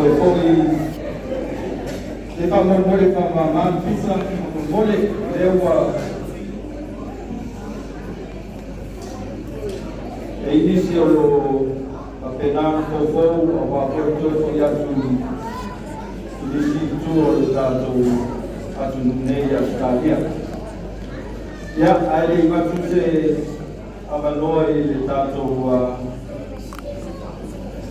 Toe foi se faamolemole faamama le pisa faamolemole lea ua e i nisi o lo o faapena ona foufou aua foi le toe foi atu i nisi itu o le tatou atunuu nei i Ausetalia. Ia, ae le i avatu se avanoa i le tatou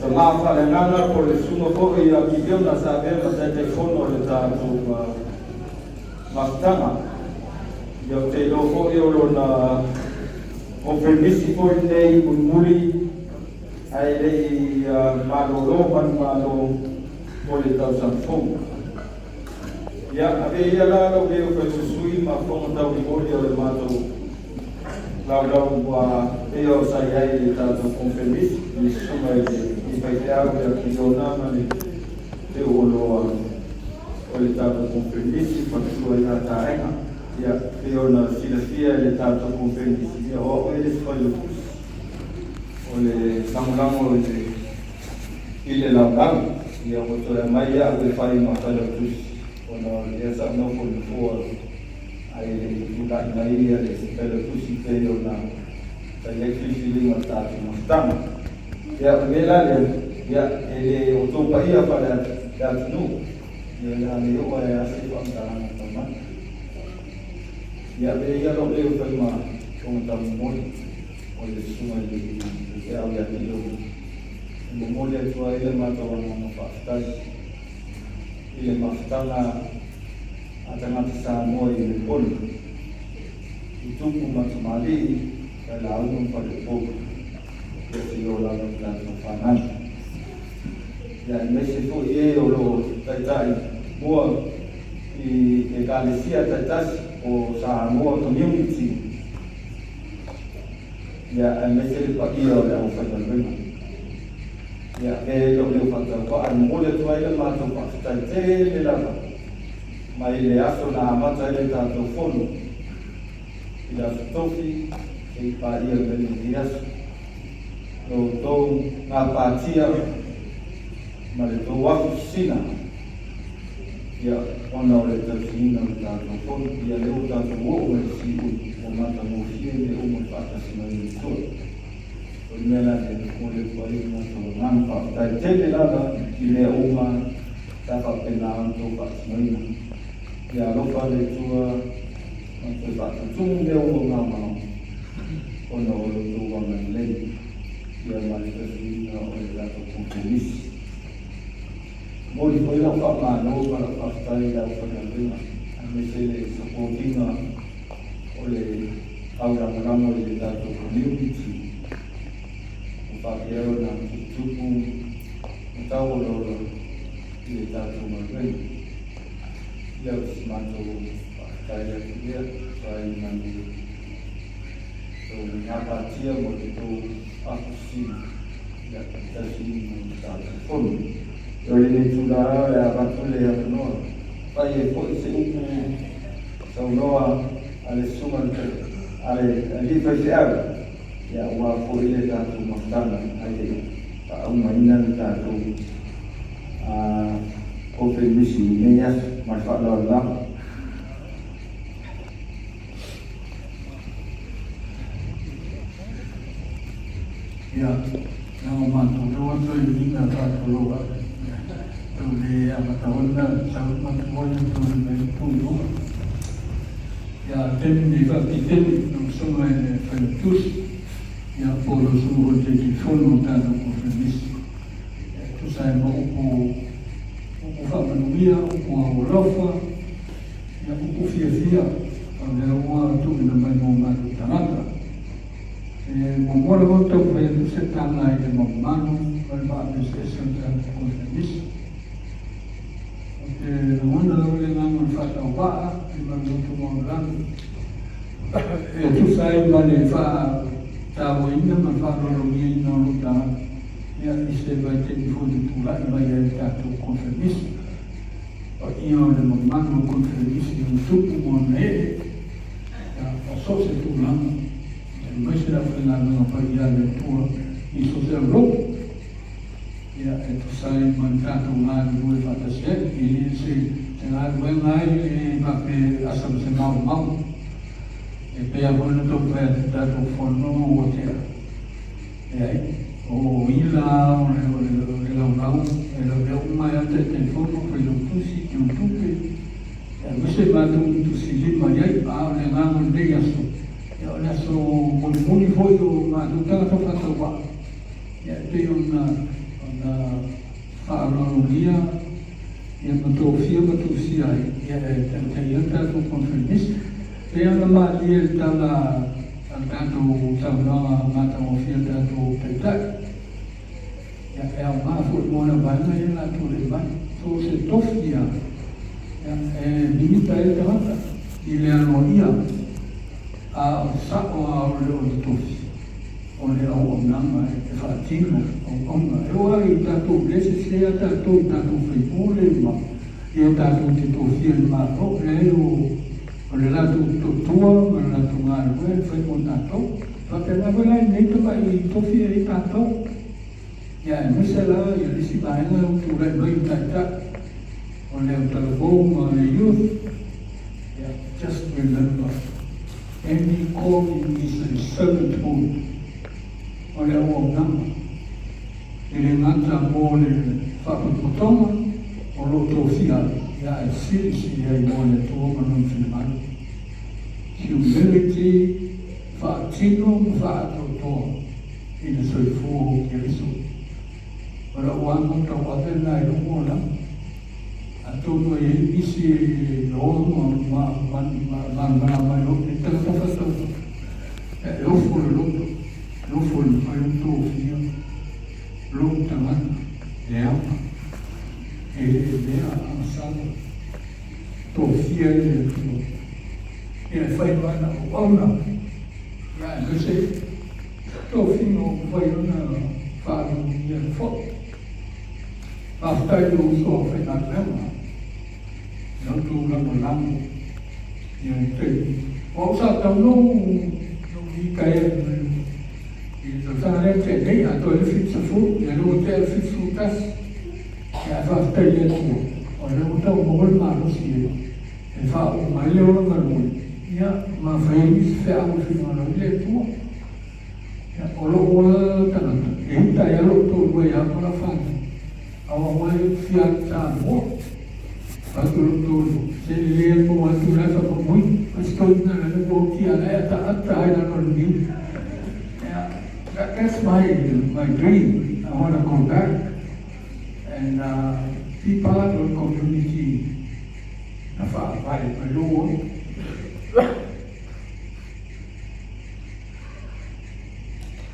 tama faaleagaga po o le susuga foi ia Kiliona sa avea ma Taitaifono o le tatou mafutaga. Ia, ou te iloa foi o lona konferemisi foi lenei mulimuli ae le i malolo manumalo mo le tausaga fou. Ia, avea ia la lou leo fai susui ma fofoga taulimoli o le matou laulau ua pei o sa i ai i le tatou konferemisi i le susuga i le faifeau ia Kiliona ma le teuoloa o le tatou konferemisi faletua ia Taega. Ia, pei ona silafia i le tatou konferemisi, ia o au e le isi failautusi o le lagolago i le laulau. Ia, ua toe aumai au e fai ma failautusi ona o lea sa ou nofo i le nofoa ae le i tulai mai ia le failautusi pei ona sa i ai filifiliga o le tatou mafutaga. Ia, o le mea la lea, ia, e le o outou paia faale-atunuu, ia o le a le oo ai lava se faamatalaga taumate. Ia, avea ia lou leo e fai ma fofoga taumolimoli o le susuga i le faifeau ia Kiliona e momoli atu ai le matou agaga faafetai i le mafutaga a tagata Samoa i Melebone, i tupu ma tamalii, failauga ma faleupolu, ia seia oo lava i tatou fanau. Ia aemaise foi e o lo o taitai mua i Ekalesia taitasi o Samoa Community, ia aemaise le paia o le aufaigaluega. Ia, e lou leo faatauvaa e momoli atu ai le matou faafetai tele lava mai le aso na amata ai le tatou fono i le Aso Tofi seia paia mai lenei aso. Lo outou gapatia ma le tou afu sisina, ia, ona o le tausiina o le tatou fono, ia lea ua tatou oo mai i le siui ua matagofie mea uma i le faatasi mai o le Atua. O le mea la lea e momoli atu ai le matou agaga faafetai tele lava i mea uma sa faapena ona outou faatinoina. Ia alofa le Atua ma toe faatutumu mea uma o maomao ona o lo outou agalelei ia ma le tausiina o le tatou konferenisi. Momoli foi lau faamalo ma lau faafetai i le aufaigaluega aemaise le supportiga o le aulagolago i le tatou community ua faapea ona tuputupu ma tauolaola i le tatou galuega. Ia o si matou faafetai atu lea tusa ai ma le tou gapatia ma le tou afosina ia tausiga o le tatou fono. O lenei tulaga o le a avatu le avanoa fai ai foi se upu saunoa a le susuga a le alii faifeau, ia aua foi le tatou mafutaga ae le i faaumaina le tatou konferenisi i lenei aso. Ma le faaaloalo lava. Ia, na o matou lua toeaiina faatulou atu. Tau le amataona sau matua ia tau le mai tu i luga. Ia, taimi nei faapitele lau susuga i le Failautusi, ia po o lau susuga foi i le Taitaifono o le tatou Konferenisi. E tusa ai ma upu, upu faamanuia, upu aualofa, ia upu fiafia o lea ua tuuina mai mo matou tagata. E muamua lava ona taumafai atu se tala i le mamalu ma le vaameseese o le tatou Konferenisi. Ou te lagona lava le agaga o le faatauvaa i ma le loto maualalo e tusa ai ma le faatauaina ma le faaaloalogiaina o lou tagata ia i se vaitaimi foi na tulai mai ai le tatou Konferenisi. Paia o le mamalu o le Konferenisi o tupu ma ona ee, ia, o so o se tulaga, aemaise le aufaigaluega paia a le Atua i so o se aulotu, ia, e tusa ai ma le tatou galulue faatasi ai. E le o se galuega ai e faapea e asa ma se maumau. E pei lava foi ona taumafai atu i le tatou fono ua tea, leai, o ila o le laulau e lavea uma ai lava le Taitaifono, Failautusi, Teutupe, aemaise matou i tusilima i ai. A o le agaga o lenei aso, ia o le aso mulimuli foi o matou tagata faatauvaa, ia e pei ona faaaloalogia ia ma tofia ma tusia ai, ia e taitai ai le tatou conference. E pei ona malie i le tala a le tatou saunoaga matagofie a le tatou Taitai, ia e aoga foi mo le vaega ia o le a tulai mai. So o se tofi lava, ia e mimita ai le tagata i le aloaia, a o le sao lava o le tofi, o le auaunaga e faatino auauna. E oo lava i tatou lea e sese lava tatou i tatou faipule ma e tatou te tofia e le Malo, leai o le latou tautua ma le latou galulue e fai mo tatou. E faapena foi la i lenei tamai tofi e i ai tatou. Ia aemaise la ia le isi vaega ua tulai mai i taitai o le autalavou ma le youth. Ia, just remember, any calling is a servanthood. O le auaunaga e le gata mo le faapotopotoga o lo o tofia ai, ia ae silisili ai mo le Atua ma Lona finagalo. Humility, faatino ma faaatoatoa i le soifua o Keriso. O lau aga tauave lena i lou olaga. Atonu e i ai nisi e iloa ma malamalama ai loa nei tagata faatauvaa. E ofo le loto, e ofo le mafai ona tofia lou tagata leaga e le mea agasala tofia ai le Atua. Ia e fai lana auauna, ia aemaise tofiga ua mafai ona faalualugia ai foi. Faafetai i lou uso faigaluega i la outou lagolago i le taimi. O au sa tatau ona ou litaea i le tausaga lea na tea nei, atoa ai le 70, ia lea ua tea le 71. Ia ae faafetai i le Atua, o lea ua tau maua le malosi e faauma ai le ola galue, ia ma fai ai nisi feau e finagalo ai le Atua. O lou lava tagata, e uta ai lava lou toalua ia au ma lau fanau, a o au lava ia ou te fia alu i Samoa. Fai atu lou toalua, se lelei lava le maua atu o la e faamoemoe, o si toeaina la e ua oti a la e ataata lava i lalo o le niu. Yeah, that's my dream. I want to go back and be part of the community na faavae mai lou ola.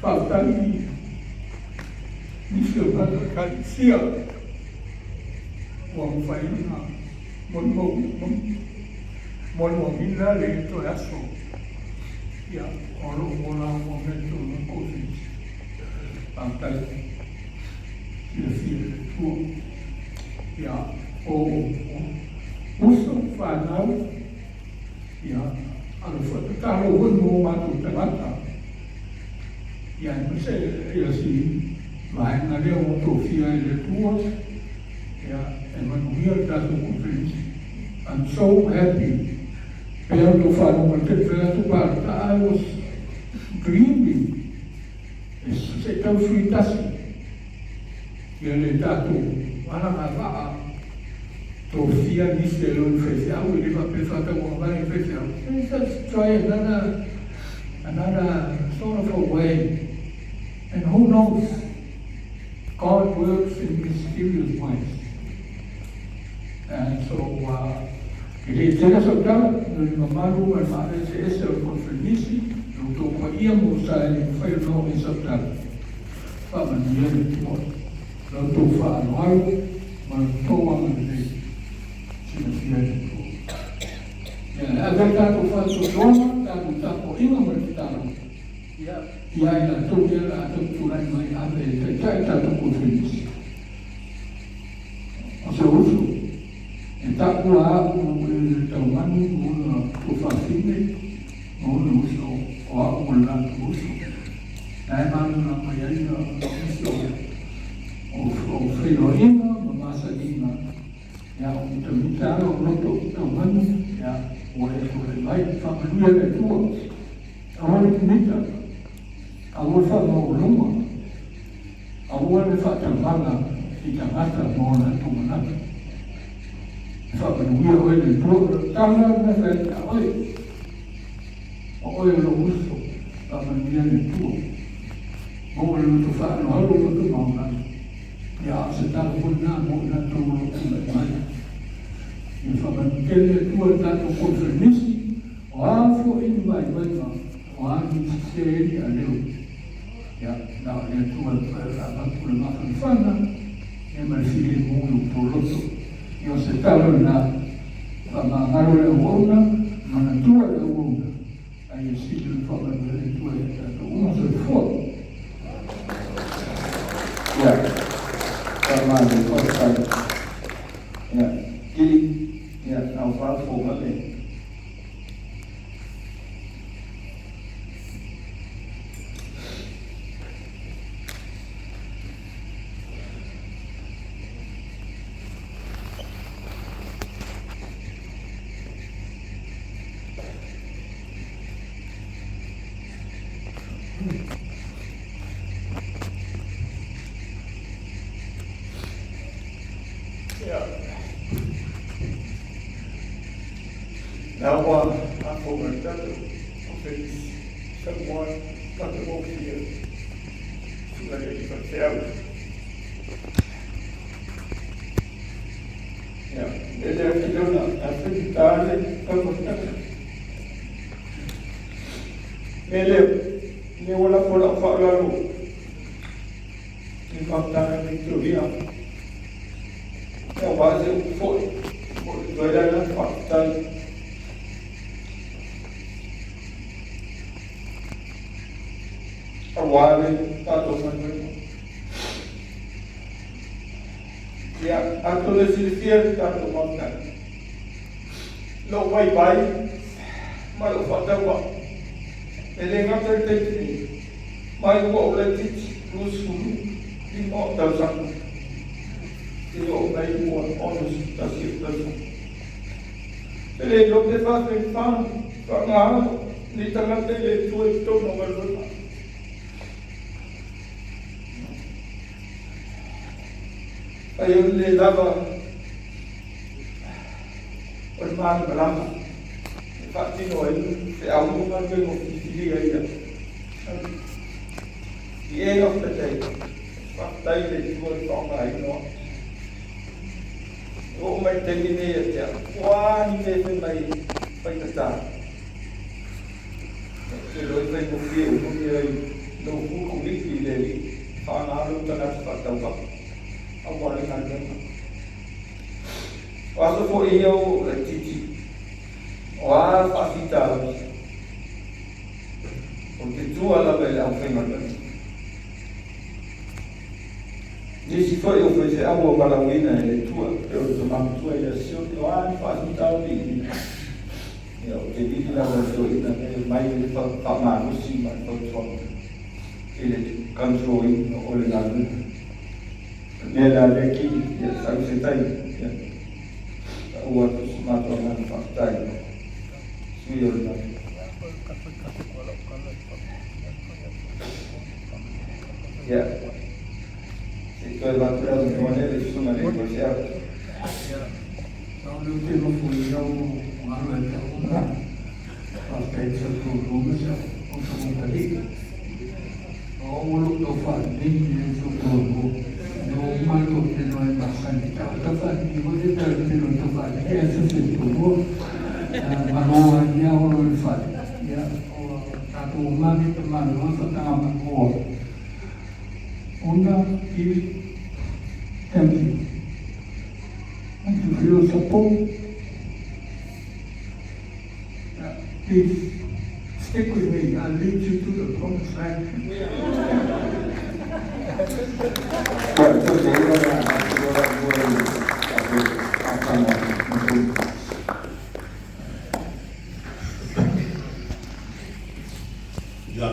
Faafetai i nisi o tatou Ekalesia ua mafai ona molimauina le toe aso ia o lo o ola ua mea tonu ai Koviti. Faafetai silafia e le Atua. Ia o uso fanau Ia, alofa, tatalo foi mo o matou tagata, ia aemaise ia si vaega lea ua tofia e le Atua, ia, e manuia le tatou conference. I'm so happy. Pei ona outou faalogo i le taimi fai atu palota, I was dreaming e se i tau sui tasi ia le tatou alagavaa tofia nisi e lona faifeau, e le faapea e faatauagavale i le faifeau. Let's try another sort of a way. And who knows, God works in mysterious ways. And so, e le tele sau tala, no le mamalu ma le maaeseese o le konferenisi, lo outou paia ma sa e le mafai ona oo i ai sau tala. Faamanuia le Atua i la outou faaaloalo ma lo outou agalelei silafia e le Atua. Ia, e ave ai tatou faatuatuaga, tatou tapuaiga ma le tatalo, ia, ia i latou ia o le a tau tulai mai ave e taitai tatou konferenisi. O se uso, e taua au e le taumanu ma ona tuafafine ma ona uso, o au o le latou uso. La e malamalama i ai nisi o feiloaiga. Ia, o mitamita lava lou loto i taumanu, ia, ua e tulai mai, faamanuia le Atua. Aua le mimita, aua le faamaualuma, aua le faatauvaga i tagata ma o latou manatu. E faamanuia oe le Atua, o lau tala lena e fai atu ia oe, o oe o lou uso, faamanuia le Atua. Maua le loto faaaloalo, loto maualalo. Ia, a o se tala foi lena mo i latou o lo o tulai mai. Ia faamanuia tele le Atua i le tatou koneferenisi, o a foi ni vaivaiga, o a ni sese, ni aleu, ia, na o le Atua e mafai ona avatu le mafanafana, ia ma le filemu i outou loto. Ia, o se tala lena, faamagalo le auauna, manatua le auauna, a ia sili ona faamanuia le Atua ia tatou uma. Soifua. Ia, faamalo, faafetai. Ia, Kili, ia, na o faafofoga le. Ia. Na ua afoga le tatou conference Samoa matagofie susuga i faifeau. Ia, e le afilona, a le taumafataga. Me leo, me ua lafo lau faaaloalo i faamatalaga Victoria. Ia, aua se upu foi, foi toe le agaga faafetai. Aua le tatou galuega. Ia, atonu e silafia le tatou Maota, lou vaivai ma lou faatauvaa, e le gata i le taimi nei, mai ua ou laitiiti 25 o tausaga, seia oo mai ua 61 o tausaga. E le iloa pe faafefa faagalo ni tagata i le Atua i totonu o galuega. Ai o le lava o le malamalama e faatino ai feau ma galuega o filifilia ia. The end of the day, faafetai i le Atua i le faaaogaina o au. E oo mai i le taimi nei ia te au, o a ni mea e fai mai faigata, ou te iloa e faigofie uma mea i lou fuluuliki i le Alii, faaaoga lou tagata faatauvaa aua le galuega. O aso foi ia o laitiiti, o a faafitauli, ou te tua lava i le aufaigaluega. Nisi foi o faifeau ua valaauina e le Atua, pei o le tama matua ia Sione, o a ni faafitauli i ia, ou te vili lava i le toeaina e mai le faamalosi ma le fautuaga i le control ina o le galuega. O le mea la lea Kili, ia sau se taimi, ia taua atu so matou agaga faafetai i sui o le matou. Ia, se i toe avatu le avanoa lea i le susuga i le faifeau. Ia, o lea ou te nofo i lau alo e tau ona faafetai i sau tautua ma sau tamatali'i. O au o lou tau faalelei i sau tautua. No uma le toatele o e masani tagata faalelei foi lea talatele o le tau faalelei ae se tautua. Malo ai ia olo i le fale. Ia, o tatou uma nei tamaloa faataga manoa. Una, please. Thank you. Thank you for your support. Please stick with me. I'll lead you to the promised land. Ia, toe le avanoa i le tatou tausaga mulimuli. Ia,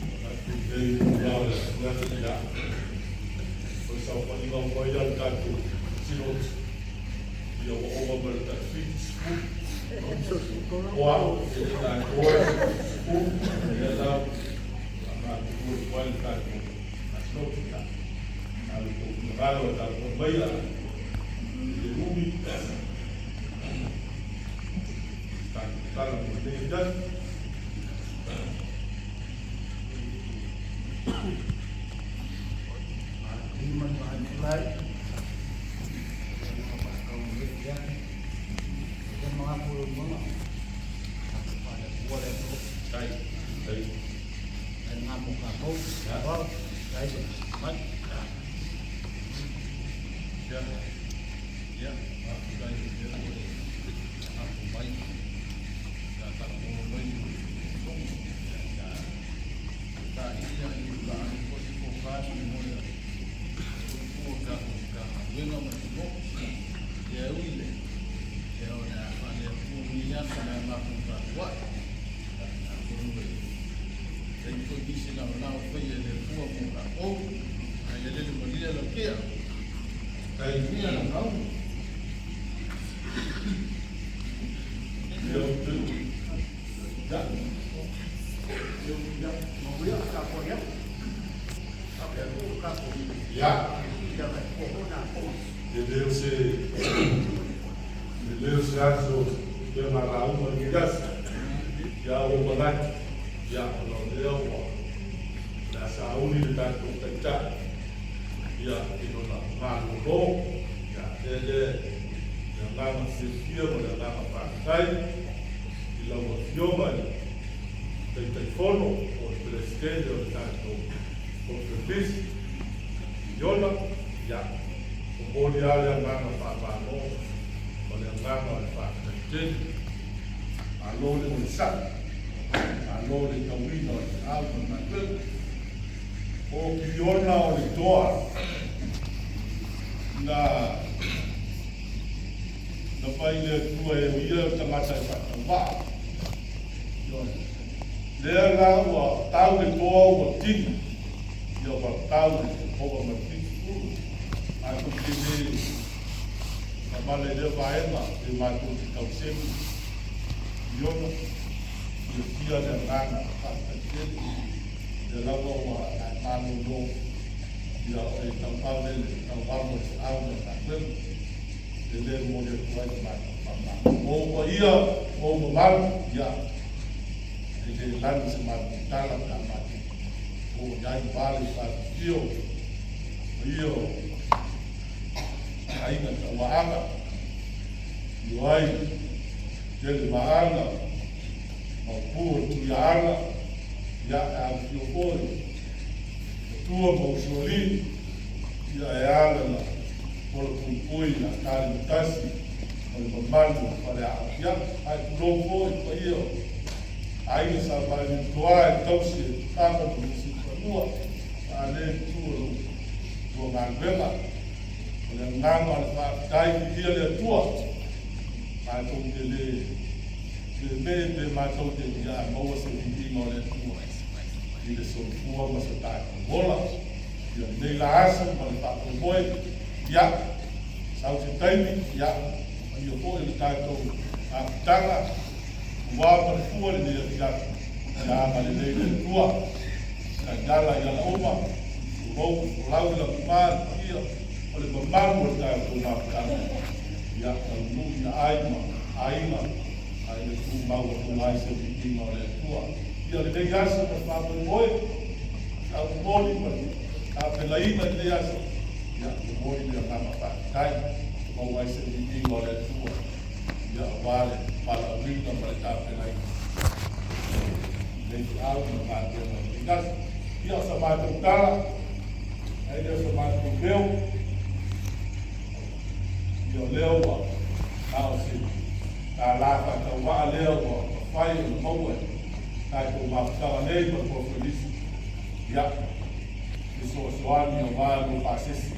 manatu i lenei itula o le afiafi, ia, o le saofaiga uma ia a le tatou Sinoti. Ia ua ova ma le tai 70. O au, e le na atoa le 70, ia la, a matou atu ai le tatou Sinoti. Ia, na o le tou finagalo e tapuai maia i le umi tatou tala mo lenei afiafi. Tai, tai. Ia, ia, faafetai i le ua e afo mai, sa talanoa mai le fono, ia, sa taia i tulaga foi i forecast mo le soifua tatou Matagaluega ma le Malo. Ia e ui i lea, ia o le a faale-Atua lenei aso i le matou tapuai. Atonu e taimi foi nisi laolao e faia e le Atua mo tatou, ae ia lele malie lau tia. Tai. Manuia lau lauga. Ia, ia. Ia, e le o se e le o se aso pe malauga i le aso. Ia ua manatu, ia, ona o lea ua o le a sauni le tatou Taitai, ia, i lona malolo, ia, lea le le agaga fiafia ma le agaga faafetai i lau Afioga i le Taitaifono po o le Peresetene o le tatou Conference Iona, ia, momoli lava le agaga faamalo ma le agaga o le faafetai tele. Malo le onosai, malo le tauina o le feau ma le galuega. O Kiliona o le toa na na fai le Atua e o ia o tagata e faatauvaa. Ioe. Lea la ua tau le toa ua tini, ia ua tau le ova ma le 70. Matou te le mamala i lea vaega pe matou te tausemi Iona, fiafia le agaga faafetai tele. Lea lava ua malolo, ia o le taumau lele, tauamo i feau ma le galuega. E le momoli atu ai le matou faamalo. O ou paia, o ou mamalu, ia, e le lanu se matou tala pe a matou oo i ai aua le faafifio o paia o aiga tauaana, afio ai Televaaga, Maopu o le Tuiaana, ia, e afifio foi Matua ma Usoalii, ia e ala na pola puipui ia Talimatasi ma le mamalu o Faleao. Ia, ae tulou foi le paia o aiga sa Malietoa e tausi e Tama ma Nusifanua, a le itu o lo tua galuega. O le agaga o le faafetai viia le Atua, matou te le meemee pe matou te ia maua se viiga o le Atua i le soifua ma so tatou ola. Ia lenei la aso ma le faamoemoe, ia, sau se taimi, ia, maia foi le tatou apitaga, ua ma le fua lenei afiafi, ia agalelei le Atua, tainala i ala uma, tulou, folau i lagima le paia o le mamalu o le tatou mafutaga, ia taunuu ia ai ma aiga, a ia tumau atu ai se viiga o le Atua. Ia lenei aso ma le faamoemoe, sa momoli ma le tapelaina i lenei aso, ia momoli le agaga faafetai, maua ai se viiga o le Atua, ia aua le valaauina ma le tapelaina lenei feau ma le galuega i lenei aso. Ia o sa matou tala, ai lea o sa matou leo, ia o lea ua na o se tala faatauvaa lea ua mafai ona maua e tatou mafutaga nei ma le Koneferenisi, ia, fesoasoani aua lou pasese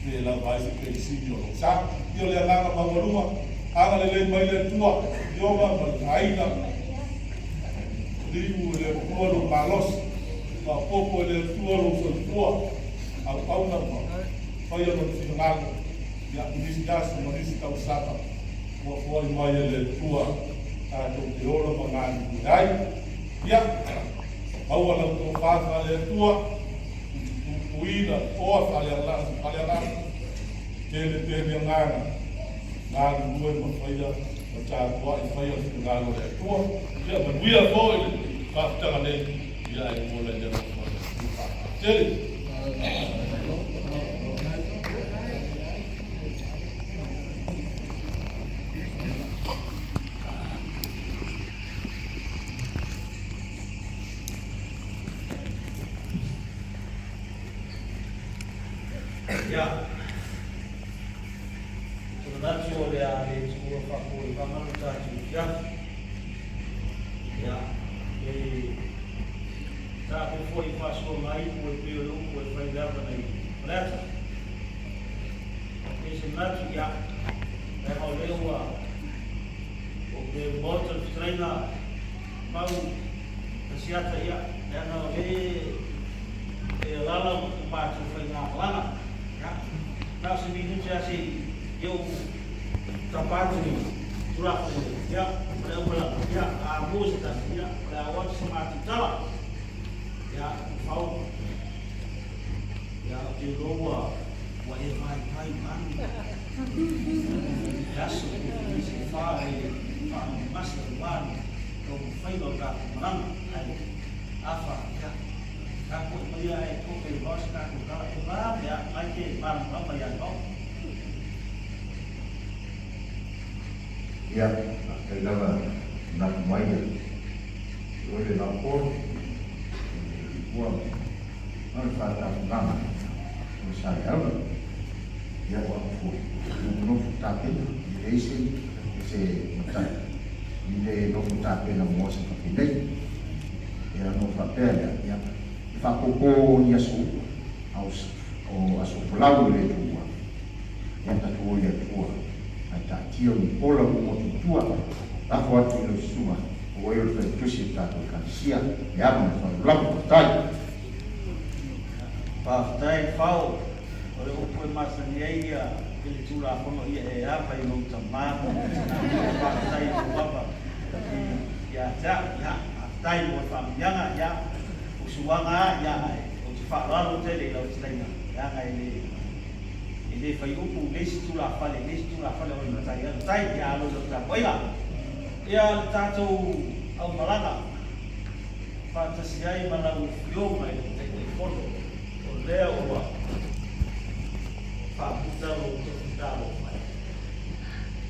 pe lava ai se penisini o lou sa. Ia o le agaga maualuga, agalelei mai le Atua i Ioga ma le aiga, liu e le Atua lou malosi, faaopoopo e le Atua lou soifua, auauna ma faia lona finagalo. Ia, i nisi aso ma nisi tausaga ua foai mai e le Atua tatou te ola ma galulue ai. Ia, maua lau tofa faale-Atua, puipuiina oa faaleagaga, tele pea le agaga, galulue ma faia ma tapuai faia le finagalo o le Atua. Ia manuia foi le faafitaga nei, ia ae ola i le alofa o le Atua. Faafetai tele. Ia, ou te manatu o le a le tuua faapoivaga lo tatou afiafi. Ia, e tatou foi faasoa mai upu e pei o le upu e fai le ava nei Faleata. E se manatu, ia, leaga o lea ua o pe Maota le fetalaiga Mau Lasiata, ia, leaga o lea e alala ma ko matou faigamalaga. Ia, na o se minute lava se i ou tapa atu i Tulafono nei. Ia, o le aumalaga, ia, a mua se tasi, ia, o le a oo atu se matou tala. Ia, Fau, ia, ou te iloa ua, ua e vaivai manu i aso i se fa e faamasmasi aua le taumafaiga o le tatou malaga. Ae afa, ia, tapuai maia ae tope loa se tatou tala e vave a mai te malamalama ia Vao. Ia, faafetai lava manatu mai ia oe le laupolo, le tupua ma le faatafaga o Saleaula. Ia ua foi nonofo tapena, e leai se se matai i le nofo tapena mo aso faapenei. Ia ona ou faapea lea, ia e faaopoopo ni aso uma, a o aso folau e le tuua. Ia tatou o i le Atua, ae taatia o ni pola ua motu i tua, lafo atu i lau susuga, o oe o le Failautusi o le tatou Ekalesia, le ava ma le faaaloalo. Faafetai. Faafetai Fao, o le upu e masani ai ia i le Tulafono ia e ava i lou tama ma lou tina. Faafetai i lou ava ia te au. Ia, faafetai mo le faamanuiaga. Ia, o suaga lava, ia, ae ou te faaaloalo tele i lau fetalaiga, leaga e le E le fai upu i le isi tulafale i le isi tulafale o le matai alu tai ia alo i lau tapuaiga. Ia le tatou aumalaga faatasi ai ma lau Afioga i le Taitaifono o lea ua faamuta lo outou talofa ai.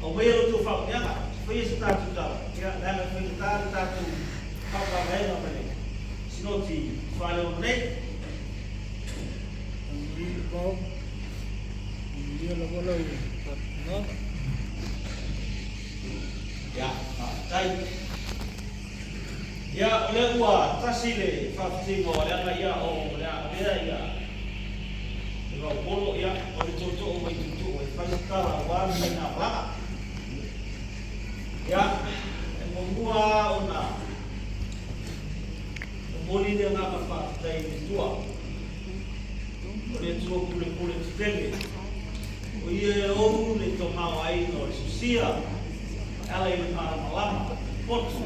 Aumaia lo outou faamanuiaga, faia se tatou tala, ia leaga e faigata le tatou faamavaega ma le sinoti faaleono nei. Ia, faafetai. Ia, o lea ua tasi le faafitiga o Aleaga, ia, o le a avea ia le vaupolo, ia, o le tootoo mai Tuutuu e fai se tala aua le faigamalaga. Ia, e muamua lava ona momoli le agaga faafetai i le Atua. O le Atua pulepule tetele, o Ia e ou le tamaoaiga o le sosia e ala i le malamalama, le potu,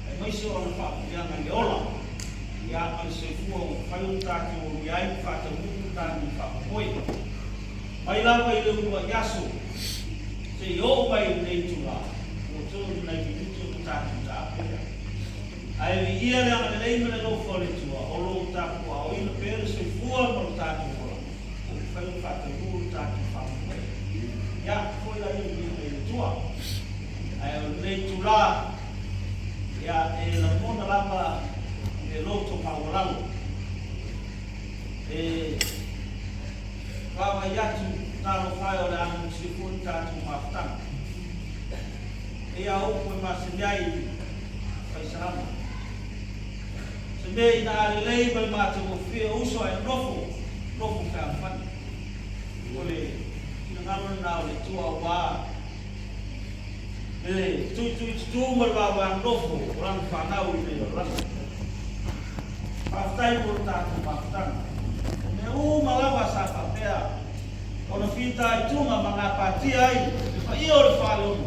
aemaise o ana faamanuiaga i le ola, ia, ma le soifua ua mafai ona tatou aulia ai ma faataunuu le tatou faamoemoe. Mai lava i le uluai aso seia oo mai i lenei itula, ua toe o ni nai minute ona tatou taape lea. Ae viia le agalelei ma le alofa o le Atua o lo o tapuaaoina pea le soifua ma lo tatou ola, ua mafai ona faataunuu lo tatou faamoemoe. Ia, foi laia le viiga i le Atua. Ae o lenei itula, ia, e lagona lava le loto maualalo e vaavaai atu, talofa e o le a gausia foi le tatou mafutaga. Eia upu e masani ai fai salama. Se mea ina a lelei ma le matagofie o uso ae nofo, nofo fealofani. O le finagalo lena o le Atua aua le tuituitutu ma le vavanofo o lana fanau i le lalolagi. Faafetai mo le tatou mafutaga. O mea uma lava sa faapea ona fitaituga ma gapatia ai le paia o le Faleono.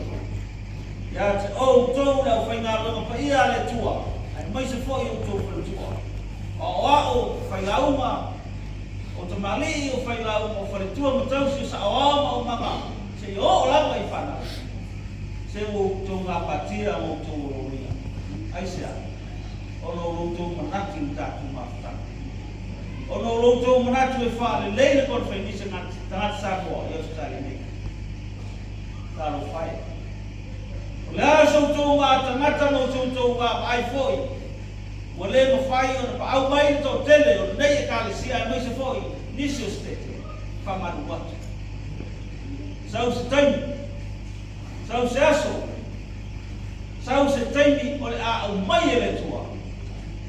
Ia te outou le aufaigaluega paia a le Atua, aemaise foi outou faletua, o aoao, o failauga, o tamalii, o failauga, o faletua ma tausi, o saoao ma aumaga, seia oo lava i fanau. Se ua outou gapatia ma outou olooloia. Aisea? Ona o lo outou manatu i le tatou mafutaga. Ona o lo outou manatu e faalelei le Konifenise tagata Samoa i Ausetalia nei. Talofa e! O le a so outou matamata ma so outou vaavaai foi, ua le mafai ona paau mai le toatele o lenei Ekalesia aemaise foi nisi o Setete faamalu atu. Sau se taimi, sau se aso, sau se taimi o le a aumai e le Atua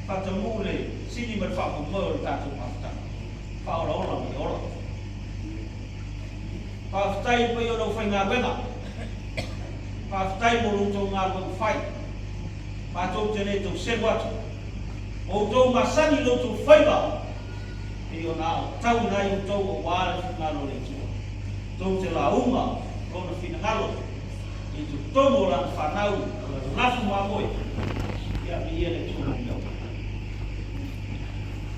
faataunuu le sini ma le faamoemoe o le tatou mafutaga faaolaola ma le ola. Faafetai i le paia o le aufaigaluega. Faafetai mo lo outou galuega fai. Matou te le tau selu atu. Ua outou masani i lo outou faiva, pei ona aotauina ai outou aua le finagalo o le Atua. Tou te lauga Lona finagalo i totonu o Lana fanau o le lafu mamoe. Ia viia le Atua mo mea uma.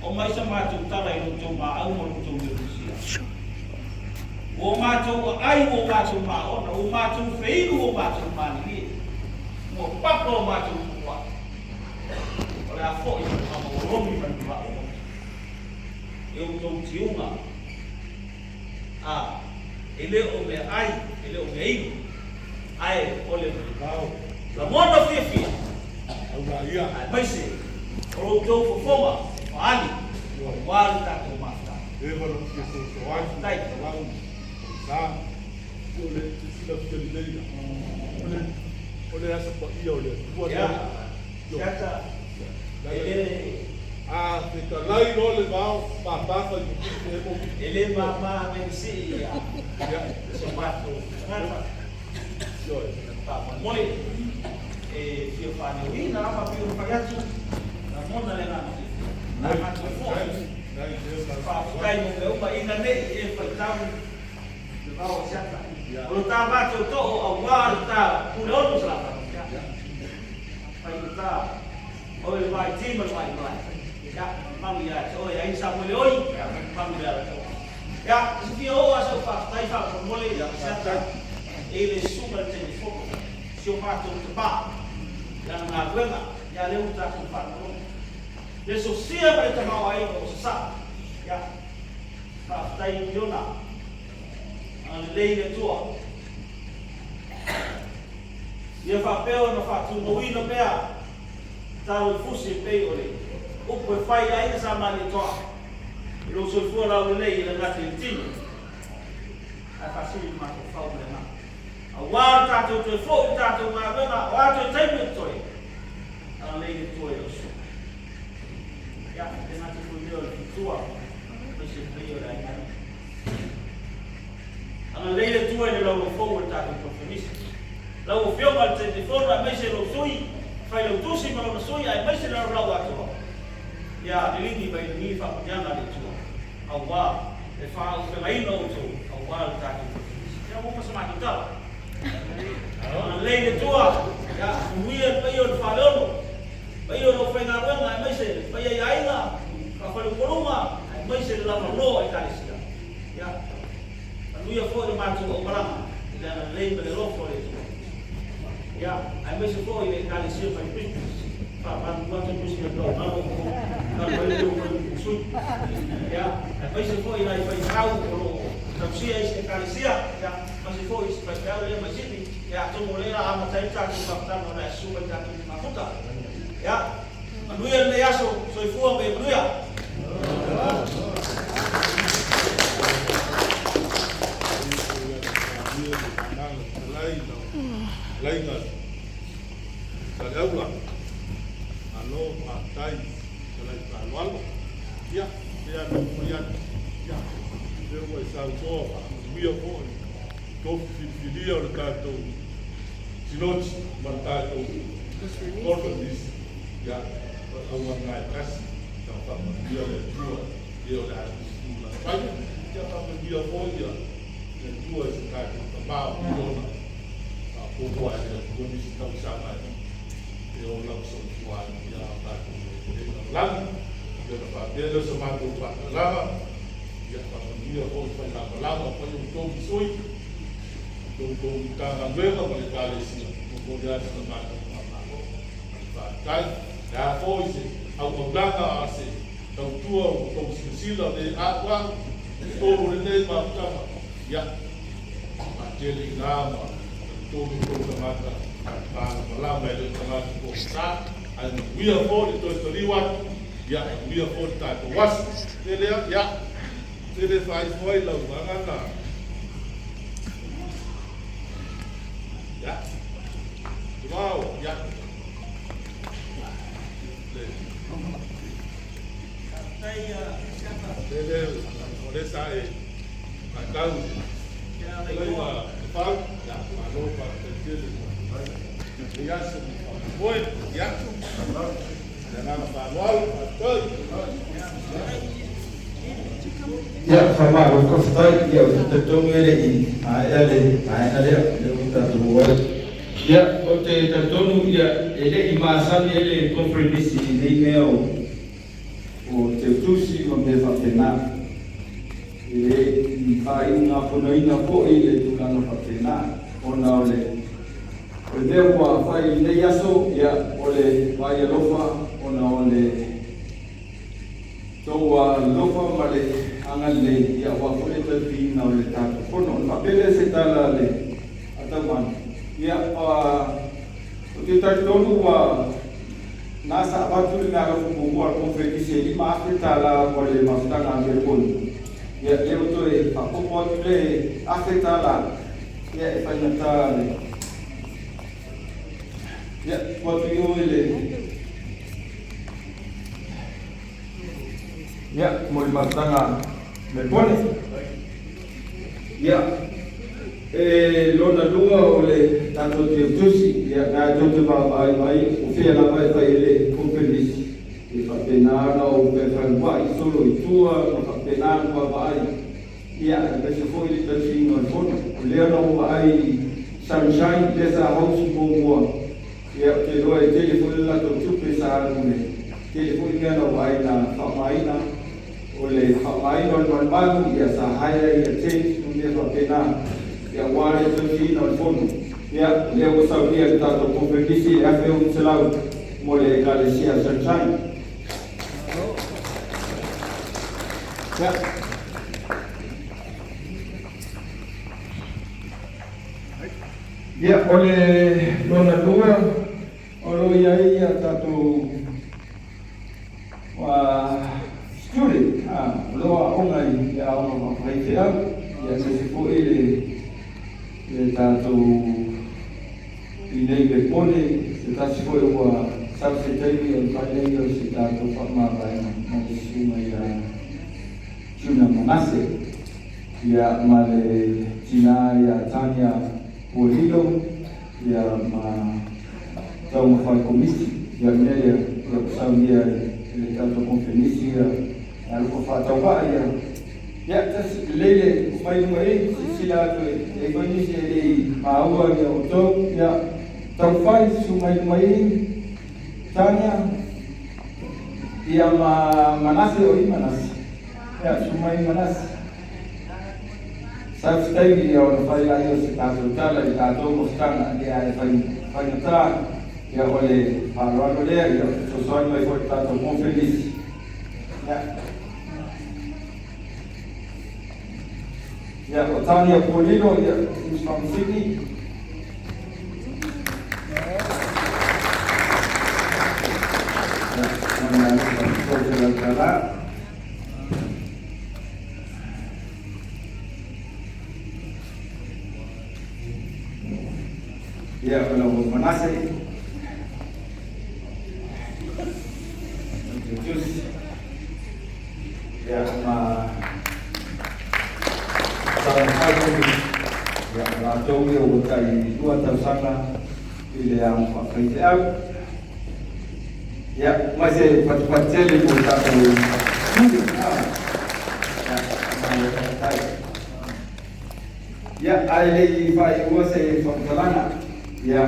Oo mai sa matou tala i lo outou maau ma lo outou mea lusia. Ua o matou aai, ua o matou maona, ua matou feinu, ua matou malilie, ua papa o matou tumuai. O le a foi ma le mamaolomi ma le malao motu e outou tiuga, a e le o mea ai, e le o mea inu, ae o le lagona fiafia, aemaise o lo outou fofoga e faaali aua le tatou mafutaga. Eva na fia soasoa Faafetai. lau sa o le silafia lelei o le Aso Paia o le Atua. Ia, Siata, e le A fetalai loa le vao papa fai e mo. E le mama me sii ia so matou tagata. Faamolemole e fia faaleoina lava pei ona fai atu, lagona le agaga fiafia. Na matou foi. Faafetai mo mea uma ina ne i e faitau le vao o Siata. O lo ta matou too aua le ta Puleono Salafai. Fai le ta oe le vaiti ma le vaimalae. Ia, malu ia te oe ai Samuele oi, malu le Alataua. Ia, se fia oo lava sau faafetai faamolemole ia Siata e le susuga i le Taitaifono, si o matou tama i lana galuega, ia lea ua tatou faalogologo. Le sosia ma le tamaoaiga o Sasae. Ia, faafetai i Iona. Agalelei le Atua. Ia faapea ona faatumauina pea talo i fusi e pei o le upu e fai i aiga sa Malietoa i lou soifua laulelei e le gata i le tino ae faasili le mafaufau ma le agaga. Aua le tatou toe foi i le tatou galuega, o a toe taimi o totoe, agalelei le Atua i lau susuga. Ia, e le gata foi i lea o le faletua, aemaise le paia o le aiga. Agalelei le Atua i le laulau fou o le tatou Konferenisi. Lau Afioga i le Taitaifono aemaise lou sui, Failautusi ma lona sui aemaise le laulau atoa. Ia liligi mai lagi faamanuiaga a le Atua aua le faaupelaina o outou aua le tatou Konferenisi. Ia ua uma sa matou tala. Agalelei le Atua, ia manuia le paia o le Faleolo, paia o le aufaigaluega aemaise le paia i aiga, faafaleupoluga aemaise le lavaloa o Ekalesia. Ia, manuia foi le matou aumalaga i le agalelei ma le alofa o le Atua. Ia, aemaise foi le Ekalesia mai Brisbane. Faamalulu atu Brisbane lau galo o galo ai le o sui. Ia, aemaise foi nai faifeau o lo o tausia i se Ekalesia. Ia, aemaise foi se faifeau lea mai Sydney. Ia, atonu o lea amata ai le tatou mafutaga o le a susu mai tatou mafuta. Ia, manuia lenei aso, soifua ma ia manuia. Laiga Saleaula, malo faafetai fetalai faaaloalo. Ia, pei lava ona ou fai atu, ia, lea ua e saunoa faamanuia foi i tofi filifilia o le tatou Sinoti ma le tatou Conference. Ia, o le auala lena e tasi, ia faamanuia le Atua i e o le a tuutuulai mai. Ia faamanuia foi ia le Atua i se tatou Tama o Miliona faaopoopo ae le Atua nisi tausaga e ola ma soifua ai ia o tatou le lalolagi. Ia ona faapea lea o se matou faamatalaga, ia faamanuia foi i faigamalaga o fai outou i sui, outou Matagaluega ma le Ekalesia, momoli atu le matou faamalo ma le faafetai. Le a foi se auaunaga a se tautua ua outou silasila le a'ua'u i totonu o lenei mafutaga, ia faatele i ina ma talitonu outou tagata malamalama e le o tagata pogisa, ae manuia foi le toe taliu atu, ia manuia foi le tatou aso. Tele ia, tele faaifo ai lau gagana. Ia, Tumau, ia. Le. Tele, o le sa e faatau. Laiga le fau, ia, malo faafetai tele. Lenei aso ma faamoemoe, ia. Le agaga faaaloalo, faafetai. Ia, faamalo faafetai. Ia, ou te talitonu e le i maea le vaega lea, lea ua tatou oo ai. Ia, ou te talitonu, ia, e le i masani ai le conference i nei mea o teutusi ma mea faapena. E le i faaiugafonoina foi le tulaga faapena, ona o le o le mea ua fai i lenei aso, ia, o le vaai alofa, ona o le tou alofa ma le agalelei, ia, aua foi le tautuiina o le tatou fono. Ona faapea lea se tala a le Ataumanu, ia, ou te talitonu ua na sa avatu le meaalofa muamua a le conference e $5,000 mo le mafutaga a Melbourne. Ia, lea ua toe faaopoopo atu le $1,000, ia, e faigata le ia tuu atu i o i le ia mo le mafutaga Melbourne. Ia, e lona lua o le tatou teutusi, ia, na tou te vaavaai mai o fea lava e fai ai le conference, e faapena ona ou fefaluai solo i tua ma faapena ona vaavaai, ia, aemaise foi le tausiga o le fono. O lea na ou vaai i Sunshine lea sa host muamua, ia, ou te iloa e tele foi le latou tupe sa alu, le tele foi mea na ou vaai na faaaogaina, o le faaaogaina o le malumalu, ia, sa hire ia tent ma mea faapena, ia, aua le tausiina o le fono. Ia, lea ua saunia le tatou conference le $1,600 mo le Ekalesia Sunshine. Ia. Ia, o le lona lua, o lo o i ai ia tatou student, o lo o aoga i le aoga faafaifeau, ia, aemaise foi le tatou i nei Melbourne, se tasi foi ua sau se taimi o le fai lea o se tatou faamavaega ma le susuga ia Juna Manase, ia, ma le tina ia Tania Puelilo, ia, ma taumafai komisi, ia, le mea lea, ia, ua saunia e le tatou conference ia alofa faatauvaa, ia, ia, tasi lelei le mai luga i silasila atu e ai foi nisi e le i maua ia outou, ia, taumafai susu mai luma i Tania, ia, ma Manase o i Manase, ia, susu mai Manase. Sau se taimi, ia, ona fai laia o se tatou tala i tatou mafutaga, ia, e fai faigata, ia, o le faaaloalo lea, ia, fesoasoani mai foi le tatou conference. Ia, ia, o Tania Puolilo, ia, who's from Sydney. Ia, ma le alofa $300. Ia, o lau Manase. Tusi. Ia, ma taumafai foi, ia, latou ia ua tai 2 tausaga i le aoga faafaifeau. Ia, ma se patupatu tele mo tatou student. Ia, ma le faafetai. Ia, ae le i faaiua se faamatalaga, ia,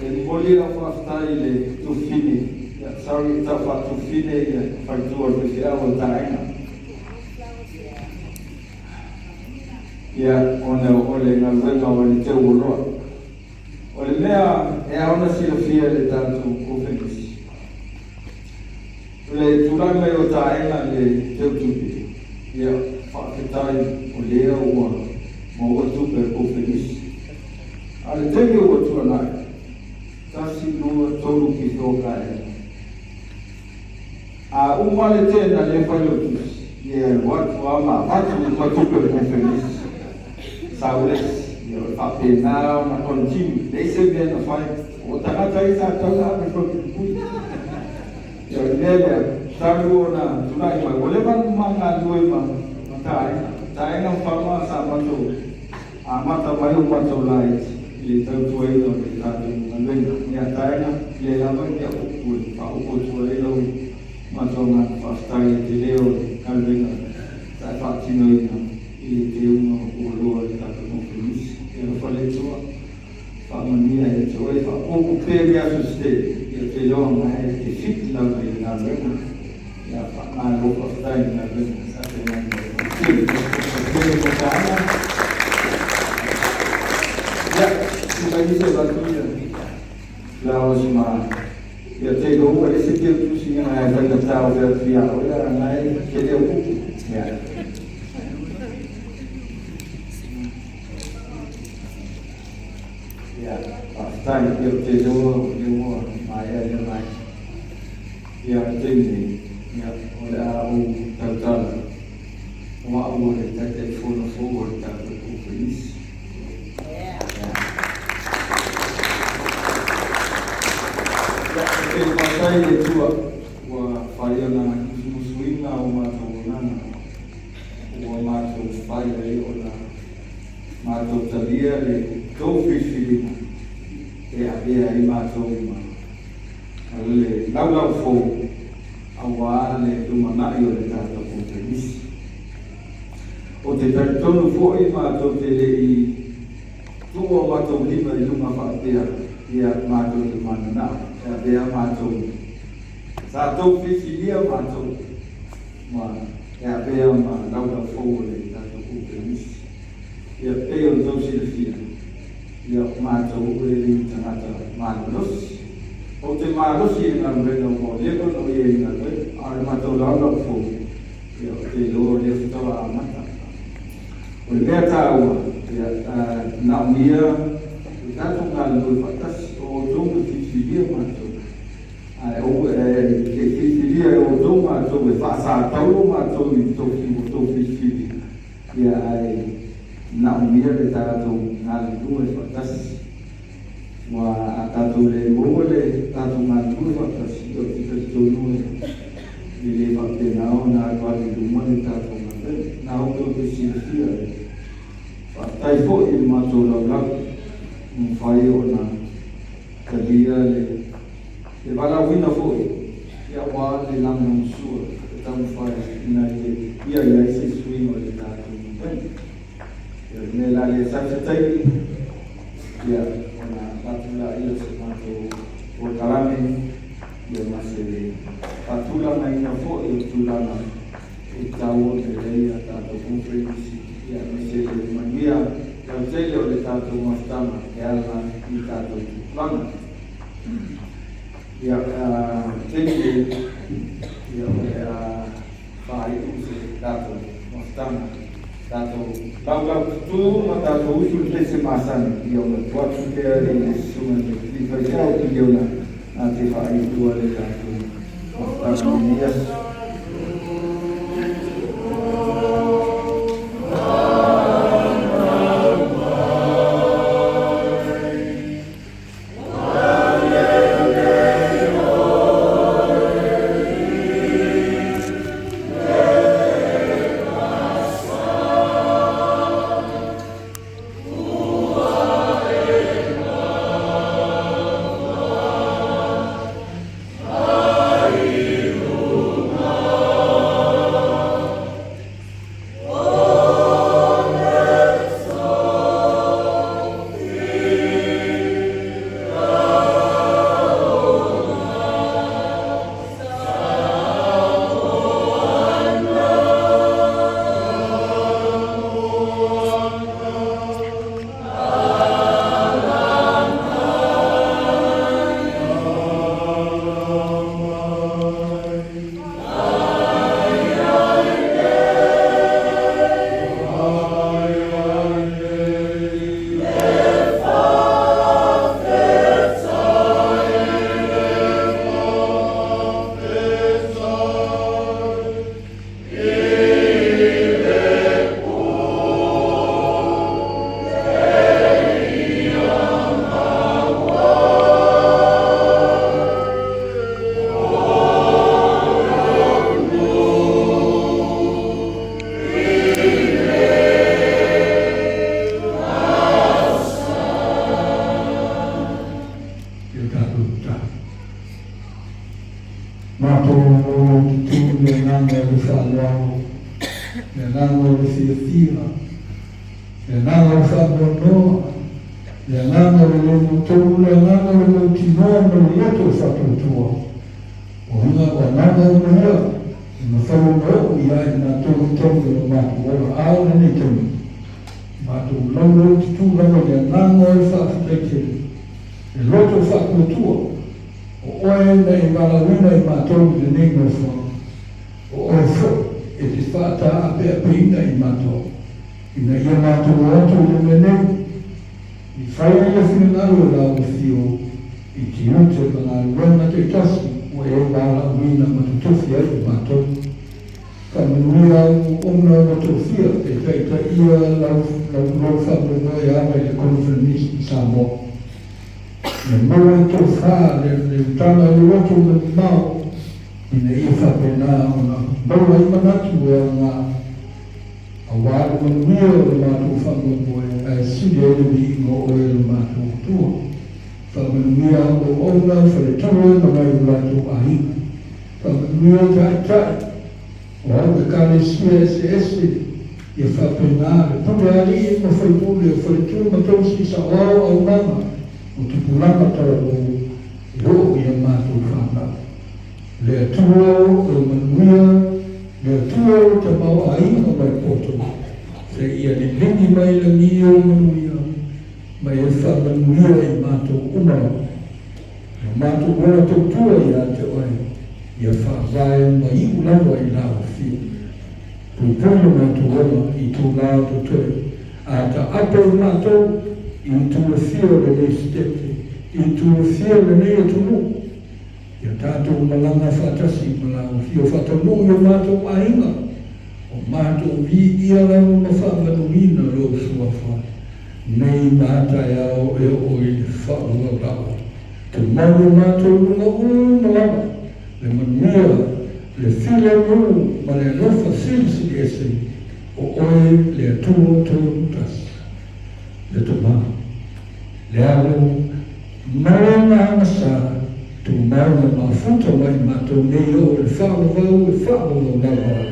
e momoli lau faafetai i le Tufine. Ia, sorry, e tau faatufine ia faletua o le faifeau o le Taega. Ia, ona o le galuega o le teu oloa. O le mea e ao ona silafia e le tatou Conference, o le tulai mai o Taega i le teutupe, ia, faafetai o lea ua maua tupe a le Conference. A o le taimi ua tuanai, 1, 2, 3 pito o Taega. A uma le tena le fai o tusi, ia e alu atu lava ma avatu uma tupe a le Conference. Sau le isi, ia o le faapena ona continue, leai se mea na fai. O tagata ia sa tatau ona ave i Falepuipui. Ia o le mea lea, talu ona tulai mai, ua leva ona ma galulue ma Taega. Taega ma Fama sa matou amata mai o matou laiti i le tautuaina o le tatou galuega. Ia Taega, lea lava ia upu e faaopo atu ai lau matou agaga faafetai i le tele o le galuega sa e faatinoina i le teuga o oloa i le tatou Conference. Ia alofa le Atua, faamanuia ia te oe, faaopoopo pea le aso se tele, ia ou te iloa na e te fit lava i le galuega. Ia faamalo faafetai i le galuega sa feagai ma oe. Tele mo Taega. Ia, si mai nisi avatu ia flowers ma ia te iloa ua ese teu tusi nga e faigata o fea atu ia oe a na e tele o upu. Ia. Ia, faafetai, ia ou te iloa o lea ua maea lea vaega. Ia, o le taimi nei, ia, o le a ou tautala, o au o le Taitaifono fou o le tatou Conference. Ia, ou te faafetai i le Atua ua fai ona musumusuina o matou agaga, ua matou fai ai ona matou talia le tou filifiliga e avea ai matou ma le laulau fou auā le lumanai o le tatou Conference. Ou te talitonu foi matou te le i tuu o matou lima i luga faapea ia matou te mananao e avea matou. Sa tou filifilia matou ma e avea ma laulau fou o le tatou Conference. Ia pei ona tou silafia, ia o matou e le tagata malolosi. Ou te malosi i le galuega ua leva ona ou i ai i le galuega, a o le matou laulau fou, ia ou te iloa o lea faatoa amata. O le mea taua, ia manaomia le tatou galulue faatasi, o outou na filifilia matou. Ae aua e le filifilia e outou matou e faasatauro matou i tou filifiliga, ia ae manaomia le tatou galulue faatasi. Ua a tatou le maua le tatou galulue faatasi, ou te talitonu e le faapena ona alualu i luma le tatou galuega. Na outou te silafia e faafetai foi i le matou laulau ua mafai ona talia le valaauina foi aua le lagolagosua e taumafai ina ia i ai se suiga o le tatou galuega. Ia o le mea la lea sau se taimi, ia ona avatu laia o se matou polokalame, ia ma se faatulagaina foi o tulaga e tatau ona i ai a tatou conference, ia aemaise le manuia lautele o le tatou mafutaga e ala i tatou tupulaga. Ia, taimi nei, ia o le a faaiu se tatou mafutaga, tatou laulau tutū ma tatou usu le pese masani, ia ona tuu atu lea i le susuga i le alii faifeau Piliona na te faaiua le tatou mafutaga i lenei aso. o le fiafia, le agaga o le faanoanoa, le agaga o le le mautonu, le agaga o le mautinoa ma le loto o le faatuatua. O uiga o agaga uma ia e mafai ona oo ia i matou i taimi o le matou ola, a o lenei taimi, matou laulau tutu lava i le agaga o le faafetai tele, le loto faatuatua, o oe na e valaauina i matou i lenei nofoaga, o oe foi e te faataapeapeina i matou, ina ia matou o atu i le mea nei, i fai le finagalo o lau afio i tiute ma galuega taitasi ua e valaauina ma totofi ai i matou. Faamanuia au auauna ua tofia e taitaia lau lou faamoemoe e ala i le Koneferenisi i Samoa. Ia maua le tofa, le utaga i le loto ma le mamao, ina ia faapena ona maua ai manatu e aoga aua le manuia o le matou faamoemoe ae sili ai le viiga o oe lo matou Atua. Faamanuia au auauna, faletua ma nai o latou aiga. Faamanuia taitai o au ekalesia eseese, ia faapena le pule a alii ma faipule o faletua ma tausi saoao aumaga o tupulaga talavou e oo ia matou fanau. Le Atua o le manuia, le Atua o le tamaoaiga ma le poto, seia liligi mai lagi ou manuia ma e faamanuia i matou uma lava. Lo matou ola tautua ia te oe, ia faavae ma iu lava i lau afio. Puipui lo matou ola i itulā o totoe, a taape i matou i itu e fia o lenei Setete, i itu e fia o lenei atunuu, ia tatou malaga faatasi ma lau afio faataunuu i o matou aiga, o matou viia lava ma faamanuina lou suafa, nei ma a taeao e oo i le faavavau. Tumau i o matou luga uma lava le manuia, le filemu ma le alofa silisili ese, o oe le Atua Toatasi, le Tama, le Alo ma le Agaga Sa, tumau ma mafuta mai matou nei oo i le faavavau e faavavau lava.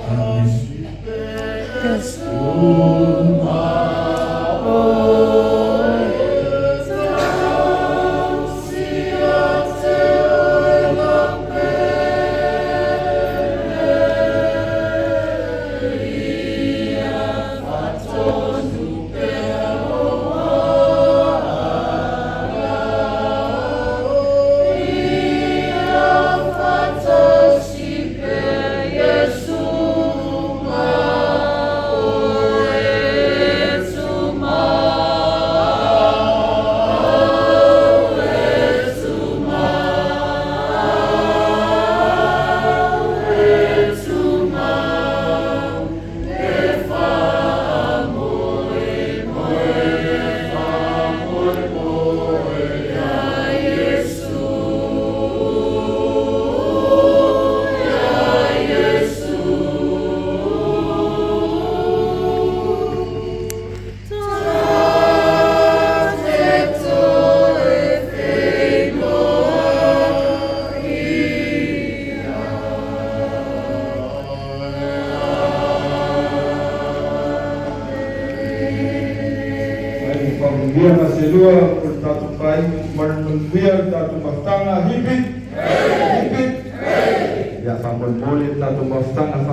Amene. Faamanuia ma selua o le tatou faiga ma le manuia le tatou mafutaga. Hip hip! Hip hip! Ia faamolemole le tatou mafutaga.